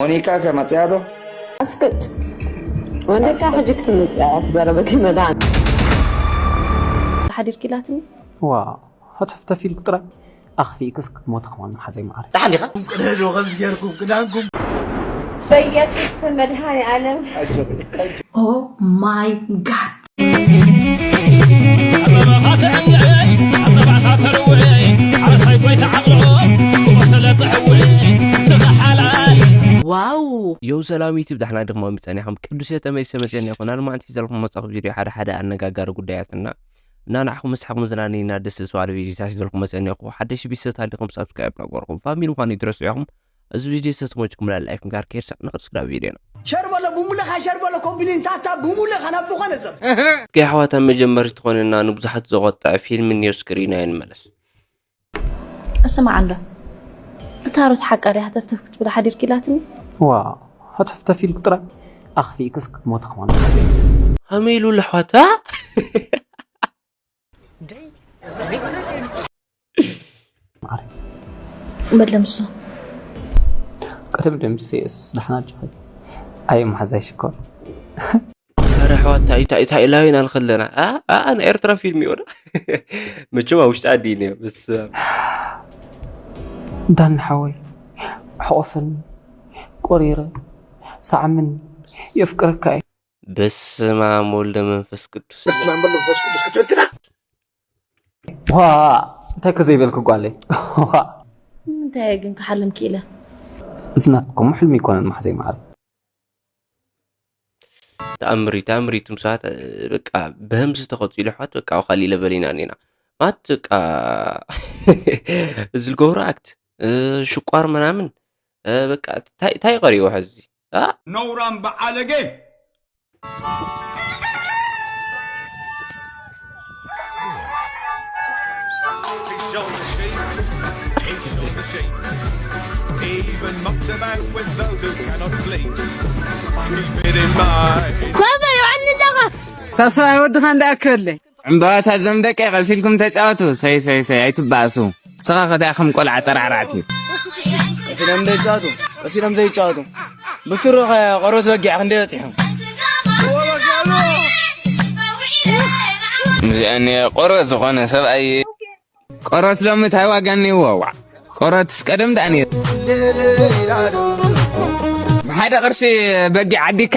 ኒካ ተመጽያ ዶ? ኣስክት ወንደካ ሕጂ ክትምፅያ ዘረበኪ መድሃን ሓዲርኪላትኒ ዋ ሃተፍተፍ ኢልኩ ጥራይ ኣኽፊእክስ ክትሞቲ ክኾን መሓዘይ መዓረይ። ደሓን ዲኻ? ቅደዱ ከምዚ ጌርኩም ክዳንኩም በኢየሱስ ስም መድኃኔ ዓለም Oh my God. ዋው ዮው ሰላም ዩቲብ ዳሕና ድኹም ኣሚፀኒኹም ቅዱስ የተመይሰ መፅአኒ ይኹን ኣልማዕንቲ ሒዘልኩም መፃኹ ቪድዮ ሓደ ሓደ ኣነጋጋሪ ጉዳያትና እና ንዓኹም ምስሓኹም ዝናነይና ደስ ዝባለ ቪድዮታት ሒዘልኩም መፅአኒ ይኹ ሓደሽ ቢሰት ኣሊኹም ሳብስክራይብ ናገርኩም ፋሚሊ ምዃኑ ይትረስዑ ኢኹም እዚ ቪድዮ ዝተመችኩም ላይክ ምግባር ከይርሳዕ ንኽድ ስክዳ ቪድዮ ነው ሸር በሎ ብሙልኻ ሸር በሎ ኮምፕሊን ታታ ብሙልኻ ናብ ዝኾነ ሰብ እስኪ ኣሕዋት ኣብ መጀመሪት ትኾነና ንብዙሓት ዘቆጥዐ ፊልም ኒዮ ስክሪን ኣዮ ንመለስ እስማዕ እንዶ እታ ሩት ሓቃ ድያ ሃተፍተፍ ክትብል ሓዲርኪላትኒ ዋ ሃተፍተፍ ኢልኩ ጥራይ ኣኽፊእክስ ክትሞቲ ክኾን ከመይ ኢሉ ለሕዋታ በለምሶ ቀደም ደምሴስ ደሕና ጆኸይ ኣየ መሓዛይ ሽኮር ኧረ ኣሕዋት ታይ ታይ ታይ ኢላዊና ንኸለና ኣ ኣ ናይ ኤርትራ ፊልም እዩ ወደ መቸም ኣብ ውሽጢ ዓዲ እዩ ነይሩ በስመ ኣብ ዳኒ ሓወይ ሕቆፈኒ ቆሪረ ሰዓምኒ የፍቅረካ እየ በስመ ኣብ ወልደ መንፈስ ቅዱስ በስመ ኣብ ወልደ መንፈስ ቅዱስ ክትብል ትዳ ዋ እንታይ ከ ዘይበልክ ጓለይ ዋ እንታይ ግን ክሓልም ክኢለ እዚ ናትኩም ሕልሚ ይኮነን ማሕዘይ መዓር ተኣምር እዩ ተኣምር እዩ እቶም ሰባት በቃ ብህምዚ ተቐፂሉ ኣሕዋት በቃ ኣብ ካሊእ ለቨል ኢና እኒና ማለት በቃ እዚ ዝገብሮ ኣክት ሽቋር ምናምን በቃ እንታይ ቀሪዎ ሕዚ ነውራም በዓለጌ Even mucks about with those who cannot bleat. Keep it in mind. Baba, you're on the dog. ተስፋ ይወድኻ እንዳኣከለይ ዕምባባታት ዞም ደቀይ ቀሲልኩም ተጫወቱ ሰይ ሰይ ሰይ ኣይትባእሱ ንስኻ ከዳ ከም ቆልዓ ጠራዕራዕቲ ቀሲሎም ዘይጫወቱ ቀሲሎም ዘይጫወቱ ብስሩ ቆሮት በጊዕ ክንደይ በፂሑ እዚኣን ቆሮት ዝኾነ ሰብኣይ ቆሮት ሎሚ ታይ ዋጋ እኒዎ ዋዕ ቆሮትስ ቀደም ደኣ ነይሩ ብሓደ ቅርሲ በጊዕ ዓዲካ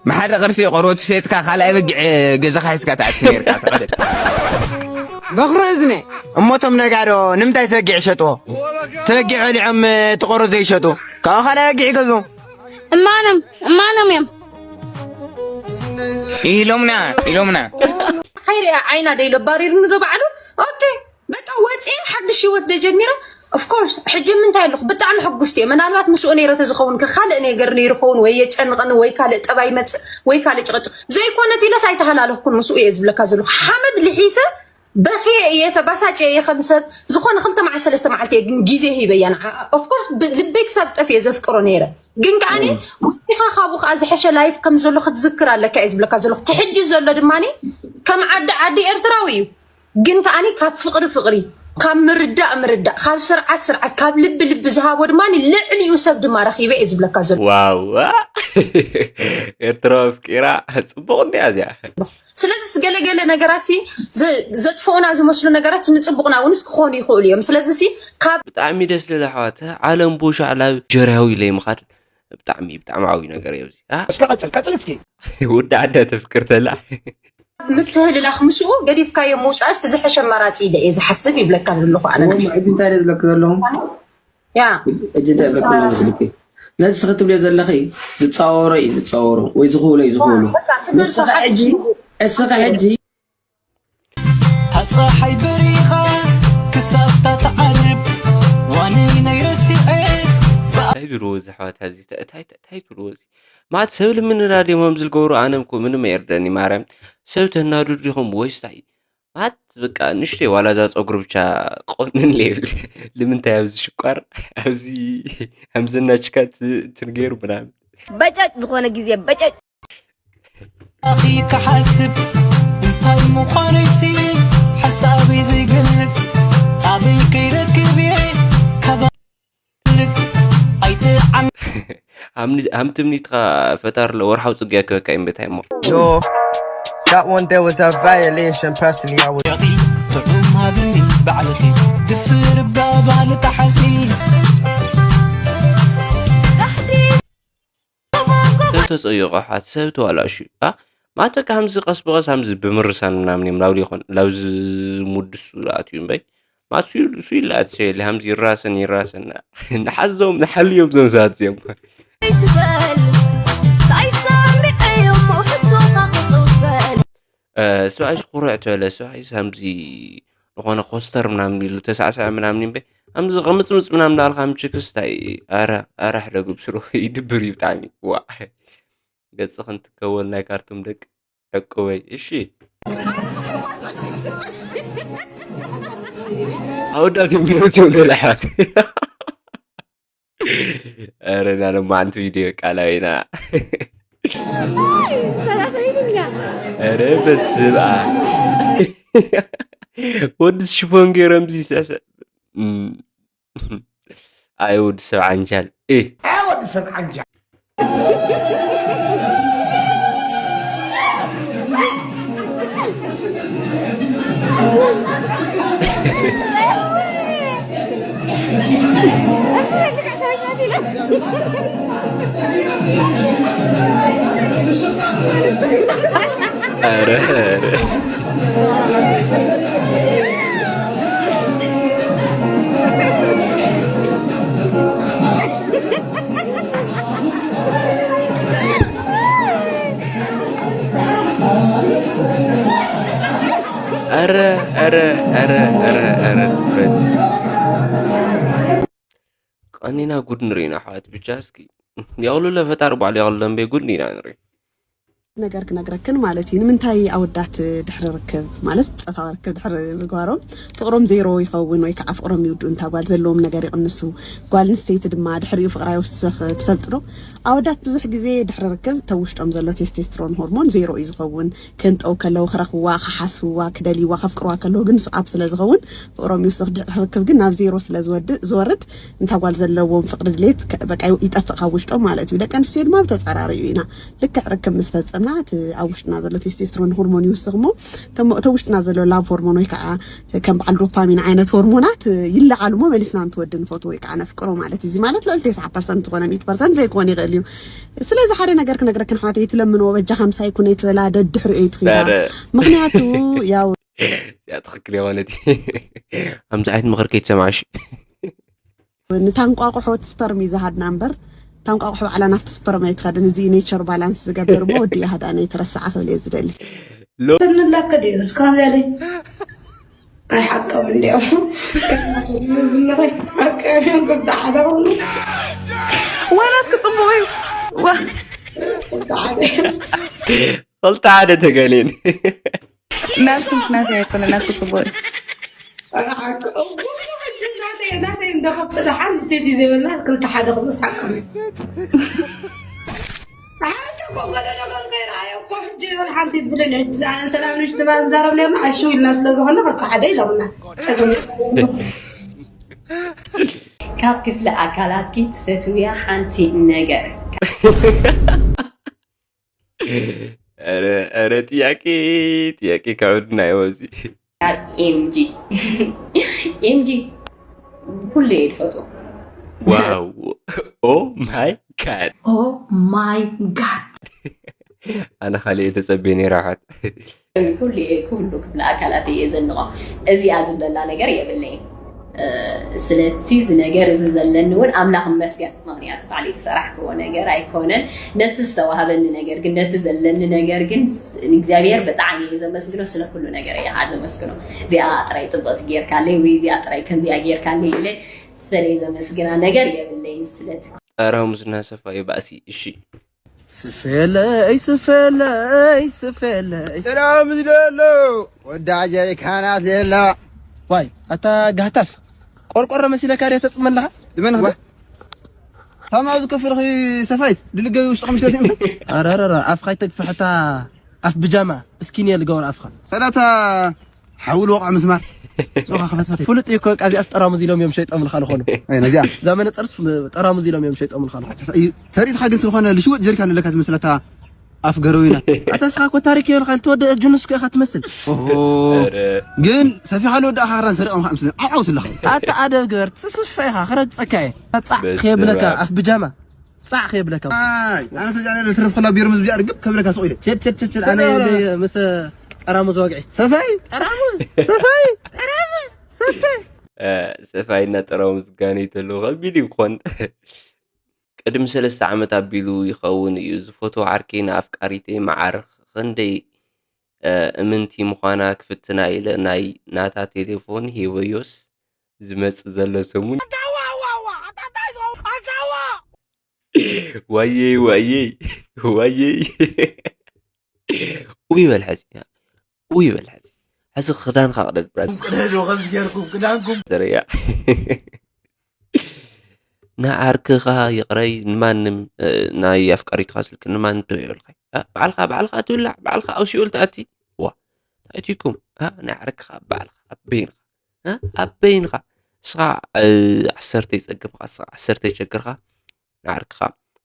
ብሓደ ቅርሲ ቆርበት ሸይጥካ ካልኣይ በጊዕ ገዛኻ ሒዝካ ትኣቱ ነርካ ትዕድል። በኽሪ እዝነ እሞ እቶም ነጋዶ ንምንታይ እቲ በጊዕ ይሸጥዎ? እቲ በጊዕ በሊዖም እቲ ቆርበት ዘይሸጡ ካብኡ ካልኣይ በጊዕ ይገዝኡ። እማኖም እማኖም እዮም። ኢሎምና ኢሎምና። ከይሪኣ ዓይና ደይሎ ባሪርኒ ዶ ባዕሉ ኦኬ በቃ ወፅየ ሓድሽ ህይወት ደጀሚረ of course ሕጂ ምንታይ ኣለኹ ብጣዕሚ ሕጉስቲ እየ ምናልባት ምስኡ ነይረ ተዝኸውን ከ ካልእ ነገር ነይሩ ኸውን ወይ የጨንቐኒ ወይ ካልእ ጠባይ መፅእ ወይ ካልእ ጭቕጭቕ ዘይኮነት ኢለስ ኣይተሃላለኽኩን ምስኡ እየ ዝብለካ ዘለኹ ሓመድ ልሒሰ በኽየ እየ ተባሳጭ እየ ከም ሰብ ዝኾነ ክልተ መዓልቲ ሰለስተ መዓልቲ እየ ግን ግዜ ሂበያ ንዓ of course ልበይ ክሳብ ጠፍየ ዘፍቅሮ ነይረ ግን ከዓኒ ወፂኻ ካብኡ ከዓ ዝሐሸ life ከም ዘሎ ክትዝክር ኣለካ እየ ዝብለካ ዘለኹ ትሕጂ ዘሎ ድማ ከም ዓዲ ዓዲ ኤርትራዊ እዩ ግን ከዓኒ ካብ ፍቕሪ ፍቕሪ ካብ ምርዳእ ምርዳእ ካብ ስርዓት ስርዓት ካብ ልቢ ልቢ ዝሃቦ ድማ ልዕሊኡ ሰብ ድማ ረኺበ እየ ዝብለካ ዘሎ ዋው ኤርትራዊ ኣፍቂራ ፅቡቕ እንዲያ እዚኣ ስለዚስ ገለገለ ነገራት ሲ ዘጥፍኡና ዝመስሉ ነገራት ንፅቡቕና እውን ክኾኑ ይኽእሉ እዮም ስለዚ ሲ ካብ ብጣዕሚ ደስ ልል ኣሕዋት ዓለም ቦሻዕ ላብ ጀርያዊ ኢለይ ምኻድ ብጣዕሚ ብጣዕሚ ዓብዩ ነገር እዩ እዚ እስኪ ቀፅል ቀፅል እስኪ ወዲ ዓዳ ተፍቅር ተላ ምትህልላኽ ምስኡ ገዲፍካዮ ምውፃእስ ዝሐሸ ኣማራፂ ኢለ እየ ዝሓስብ ይብለካ ዘለኹ ኣነ ሕጂ እንታይ ዝብለክ ዘለኹ ያ ሕጂ እንታይ ይብለክ መስልኪ ነዚ ስኺ ትብልዮ ዘለኺ ዝፃወሮ እዩ ዝፃወሮ ወይ ዝኽእሎ እዩ ዝኽእሎ ንስኺ ሕጂ እስኺ ሕጂ ታፀሓይ በሪኻ ክሳብታ ትዓርብ ዋነይ ናይ ረሲዐ እንታይ ዝብልዎ እዚ ኣሕዋት ሕዚ እንታይ ዝብልዎ እዚ ማለት ሰብ ልምንና ድዮም ከምዚ ዝገብሩ ኣነ እኮ ምንም ኣየርደኒ ማርያም ሰብ ተናድዱ ዲኹም ወይስ እንታይ ማለት በቃ ንእሽተይ ዋላ እዛ ፀጉሪ ብቻ ቆንን ለይብል ንምንታይ ኣብዚ ሽቋር ኣብዚ ከምዚ እናችካ እንትን ገይሩ ምናምን በጨጭ ዝኾነ ግዜ በጨጭ ኣኺ ክሓስብ እንታይ ምዃነይሲ ሓሳበይ ዘይገልጽ ኣበይ ከይረክብ እየ ካባልጽ ኣይተ ሃምኒ- ሃም ትምኒትካ ፈጣር ለወርሓው ጽግያ ክበካ እምበታይ እሞ Yo, that one there was a violation. Personally, I would. ጥዑም ሃብኒ ባዕልኺ ድፍር ባባል ጣሓሲ ሰብ ተጸይቆ ሓት ሰብ ተዋላሹ ኣ ማተካ ሃምዚ ቀስ ብቐስ ሃምዚ ብምርሳን ምናምን እዮም ላውሊ ይኾን ላውዚ ሙድሱ ዝኣትዩ እምበይ ማት ሱ ይላኣት ሰየሊ ሃምዚ ይራሰን ይራሰን ንሓዞም ንሓልዮም ዞም ዝኣትዮም ኣይትበል ታይ ሳሚዐ እሞ ሕቶኻ ክቕበል ሰብኣይስ ኩርዕ ተበለ ሰብኣይስ ሃምዚ ዝኾነ ኮስተር ምናምን ኢሉ ተሳዕስዐ ምናምን እምበ ሃምዚ ቅምፅምፅ ምናምን ዳልካ ምችክስታይ ኣረ ኣረ ሕደጉ ብስሩ ይድብር እዩ ብጣዕሚ ዋ ገጽ ክንትከወል ናይ ካርቱም ደቂ ዕቁበይ እሺ ኣወዳት እዮም ነብስ ይብሉ ኣሕዋት ኧረ ና ሎማዓንቲ ቪድዮ ቃላዊና ሰላሳ ሚሊዮን ኧረ በስብ ወዲ ሽፎን ገይሮም ዝስዕስዕ ኣይ ወዲ ሰብ ዓንጃል እ ወዲ ሰብ ዓንጃ ኧረ ኧረ ኧረ ኧረ ኧረ ኧረ ኧረ ድፍረት ቀኒና ጉድ ንርኢ ኢና ኣሕዋት ብቻ እስኪ የቕሉለ ፈጣሪ ባዕሉ የቕሉለ እምበይ ጉድ ኢና ንርኢ ነገር ክነግረክን ማለት እዩ ንምንታይ ኣወዳት ድሕሪ ርክብ ማለት ፆታዊ ርክብ ድሕሪ ምግባሮም ፍቅሮም ዜሮ ይኸውን ወይ ከዓ ፍቅሮም ይውድኡ እንታ ጓል ዘለዎም ነገር ይቕንሱ ጓል ንስተይቲ ድማ ድሕሪኡ ፍቅራ ይውስኽ ትፈልጡ ዶ ኣወዳት ብዙሕ ግዜ ድሕሪ ርክብ ተውሽጦም ዘሎ ቴስቴስትሮን ሆርሞን ዜሮ እዩ ዝኸውን ክንጠው ከለው ክረኽብዋ ክሓስብዋ ክደልይዋ ከፍቅርዋ ከለው ግን ንሱ ኣብ ስለ ዝኸውን ፍቅሮም ይውስኽ ድሕሪ ርክብ ግን ናብ ዜሮ ስለ ዝወርድ እንታ ጓል ዘለዎም ፍቅሪ ድሌት ይጠፍእ ካብ ውሽጦም ማለት እዩ ደቂ ኣንስትዮ ድማ ብተፃራሪኡ ኢና ልክዕ ርክብ ምስ ፈፀምና እቲ ኣብ ውሽጥና ዘሎ ቴስቴስትሮን ሆርሞን ይውስኽ እሞ እቶም ውሽጥና ዘሎ ላቭ ሆርሞን ወይ ከዓ ከም በዓል ዶፓሚን ዓይነት ሆርሞናት ይለዓሉ እሞ መሊስና ንትወዲ ንፈትዎ ወይ ከዓ ነፍቅሮ ማለት እዩ እዚ ማለት ልዕሊ ተስዓ ፐርሰንት ዝኾነ ሚእቲ ፐርሰንት ዘይኮን ይኽእል እዩ ስለዚ ሓደ ነገር ክነግረክን ኣሕዋተይ ትለምንዎ በጃ ሃምሳ ይኩን ኣይትበላ ደድሕሪኦ እዩ ትኺዳ ምክንያቱ ያው እዚኣ ትኽክል እያ ማለት እዩ ከምዚ ዓይነት ምኽሪ ከይትሰምዓሽ ንታንቋቑሖ እቲ ስፐርም እዩ ዝሃድና እምበር ታንቋቑሖ ባዕላ ናብቲ ስፐርም ኣይትኸድን እዚ ኔቸር ባላንስ ዝገብር እሞ ወዲ ይሃዳነ የተረስዓ ክብል እየ ዝደሊ ስንላከ ድዩ እስካን ዘለ ኣይሓቀም እንዲኦም ኣቀብዮም ክብዳሓደኹም ዋላት ክፅቡቅ እዩ ክልተ ሓደ ተገሌን ናትኩም ናተይ ኣይኮነ ናትኩ ፅቡቅ እዩ ናተይ እንደኸፍተ ሓንቲ ሴት ዘበልና ክልተ ሓደ ክብሉስ ሓቅም ሓንቲ ብልን ሕጂ ኣነ ሰላም ንሽ ትባል ንዛረብ ነርና ዓሽው ኢልና ስለ ዝኾነ ክልተ ሓደ ኢሎምና ፀገም ካብ ክፍሊ ኣካላትኪ ትፈትውያ ሓንቲ ነገር ኧረ ጥያቄ ጥያቄ ከብድና ይወዚ ኤምጂ ኤምጂ ኩሉ እየ ዝፈትዎ ዋው ኦ ማይ ጋድ ኦ ማይ ጋድ ኣነ ካልእ እየ ተጸብየ ነይረ ኣሕዋት ኩሉ እየ ኩሉ ክፍለ ኣካላት እየ ዘንቆ እዚኣ ዝብለላ ነገር የብለይን ስለቲ እዚ ነገር እዚ ዘለኒ እውን ኣምላኽ መስገን ምክንያቱ ባዕለይ ዝሰራሕክዎ ነገር ኣይኮነን ነቲ ዝተዋህበኒ ነገር ግን ነቲ ዘለኒ ነገር ግን ንእግዚኣብሔር ብጣዕሚ እየ ዘመስግኖ ስለ ኩሉ ነገር እየ ከዓ ዘመስግኖ እዚኣ ጥራይ ፅብቕቲ ጌርካለይ ወይ እዚኣ ጥራይ ከምዚኣ ጌርካለይ ኢለ ፈለይ ዘመስግና ነገር የብለይን ስለቲ ኧረ ሙስና ሰፋ ይባእሲ እሺ ስፌለይ ስፌለይ ስፌለይ ሰላም ዝደሎ ወዳ ጀሪካናት ሌላ ዋይ ኣታ ጋህታፍ ቆርቆሮ መሲለካ ድያ ተፅመ ኣለኻ ድመን ባ ታማ ኣብዚ ከፍልኺ ሰፋይት ድልገቢ ውሽጥኹም ሽተሲም ኣረረረ ኣፍኻ ይተግፍሕ እታ ኣፍ ብጃማ እስኪንየ ልገበር ኣፍኻ ሰላታ ሓውል ወቕዕ ምስማር ሶኻ ክፈትፈት። ፍሉጥ እዩ እኮ፣ በቃ እዚኣስ ጠራሙዝ ኢሎም እዮም ሸይጦምልካ ዝኾኑ። ኣይ ነዚኣ እዛ መነፀርስ ጠራሙዝ ኢሎም እዮም ሸይጦምልካ ዝኾኑ። ተሪእኻ ግን ስለኾነ ልሽወጥ ጀሪካን ኣለካ ትመስለታ ኣፍ ገረዊና። ኣታ እስኻ እኮ ታሪክ የብልካ፣ ልትወደ ጅንስ እኮ ኢኻ ትመስል። ኦሆ። ግን ሰፊኻ ልወዳእኻ ክራን ሰሪቖም ከዓ ምስለ ዓው ዓው ትለኻ። ኣታ ኣደብ ግበር፣ ትስስፋ ኢኻ፣ ክረግፀካ እየ። ፃዕ ከየብለካ ኣፍ ብጃማ ፃዕ ከየብለካ። ኣይ ኣነ ሰጃነ ልትረፍ ከላ ቢሮ ምስ ብዚኣ ርግብ ከብለካ ሱቕ ኢለ። ቸድ ቸድ ቸድ ቸድ፣ ኣነ ምስ ጠራሙዝ ወግዒ። ሰፋይ ጠራሙዝ ሰፋይ ጠራሙዝ ሰፋይ ሰፋይና ጠራሙዝ ጋነይ ተለዉ ከቢድ እዩ ክኾን። ቅድሚ ሰለስተ ዓመት ኣቢሉ ይኸውን እዩ። ዝፈትዎ ዓርከይ ንኣፍቃሪተይ መዓር ክንደይ እምንቲ ምዃና ክፍትና ኢለ ናይ ናታ ቴሌፎን ሂበዮስ ዝመጽእ ዘሎ ሰሙን ዋየይ ዋየይ ዋየይ ውይ በል ሕዚ ውይ በል ሕዚ ሕዚ ክዳንካ ቅደድ ብራዝ ቅደዱ ከምዚ ጌርኩም ክዳንኩም ዘረያ ንዓርክኻ ይቕረይ ንማንም ናይ ኣፍቃሪትኻ ስልኪ ንማንም ትበየልካ ባዕልኻ ባዕልኻ ትብላዕ ባዕልኻ ኣብ ሲኦል ትኣቲ ዋ ታይቲኩም ናይ ዓርክኻ ባዕልኻ ኣብ በይንኻ ኣብ በይንኻ እስኻ ዓሰርተ ይፀግብኻ እስኻ ዓሰርተ ይቸግርኻ ንዓርክኻ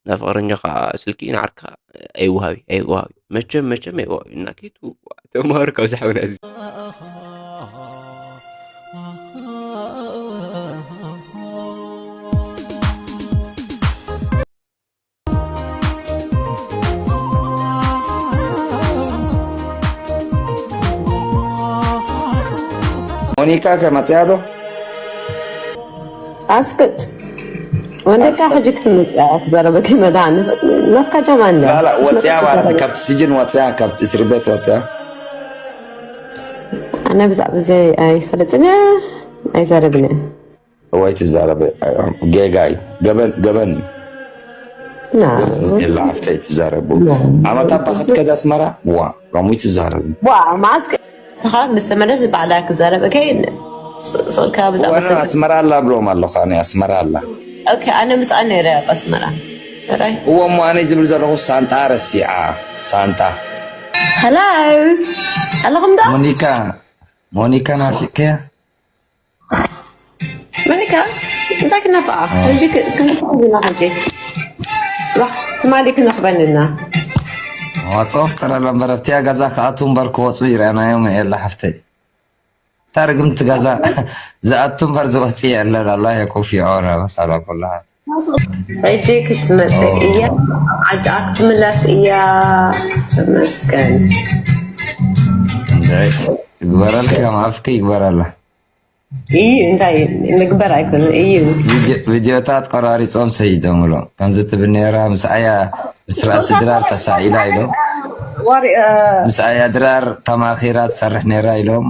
ናብ ፍቕረኛኻ ስልኪ ንዓርክኻ ኣይወሃቢ ኣይወሃቢ መቸም መቸም ኣይወሃቢ እና ኪቱ ተምሃሩ ካብ ዝሓውና እዚ ሞኒካ ከ መፅያ ዶ? ኣስክት ወንደካ ሕጂ ክትምፅያ ክትዘረበኪ መድሃኒ ናትካ ጃማ እንደ ላላ ወፅያ ማለት ካብቲ ስጅን ወፅያ ካብቲ እስሪ ቤት ወፅያ ኣነ ብዛዕባ እዚ ኣይፈልጥን እየ ኣይዘረብን እየ ወይ ትዛረበ ጌጋ እዩ ገበን ገበን ና ገበን የላ ሓፍተይ ትዛረቡ ዓመት ኣባ ክትከድ ኣስመራ ዋ ከምኡ ትዛረቡ ዋ ማስክ ተኻ ምስ ተመለስ ባዕላ ክዛረብ ከይ ሶልካ ብዛዕባ ዋና ኣስመራ ኣላ ብሎም ኣለኻ ናይ ኣስመራ ኣላ ኦኬ ኣነ ምስኣ ነይረ ኣብ ኣስመራ ራይ እዎ እሞ ኣነ ዝብል ዘለኹ ሳንጣ ረሲዓ ሳንጣ ሃሎ ኣለኹም ዶ ሞኒካ ሞኒካ ናፊቅያ መኒካ እንታይ ክነፍኣ ሕጂ ክንፍኣ ኢና ሕጂ ፅባሕ ትማሊ ክነኽበንና ወፅኦ ፍጠረላ እምበር ኣብቲያ ገዛ ክኣቱ እምበር ክወፁ ይረኣናዮም የለ ሓፍተይ እታ ርግምቲ ገዛ ዝኣቱ እምበር ዝወፅ የለን ኣላ የቁፊዖ መሳላ ኩላ ሕጂ ክትመፅእ እያ ዓድኣ ክትምለስ እያ ተመስገን ይግበረልካ ማፍኪ ይግበረላ እዩ እንታይ ምግበር ኣይኮነ እዩ ቪድዮታት ቆራሪፆም ሰይዶም ብሎም ከምዚ ትብል ነራ ምስኣያ ምስ ራእሲ ድራር ተሳኢላ ኢሎም ምስኣያ ድራር ተማኺራ ትሰርሕ ነራ ኢሎም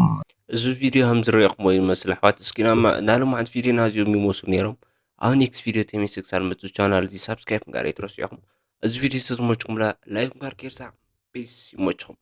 እዚ ቪድዮ ከም ዝረእኹሞ ይመስል ኣሕዋት እስኪ ናሎማዓንቲ ቪድዮና እዚኦም ይመስሉ ነይሮም ኣብ ኔክስት ቪድዮ ተመልሰ ክሳብ መፅእ ቻናል እዚ ሳብስክራይብ ምግባር ኣይትረስዑ ኢኹም እዚ ቪድዮ ዝተመችኩም ላይክ ምግባር ከይርሳዕ ፒስ ይመችኹም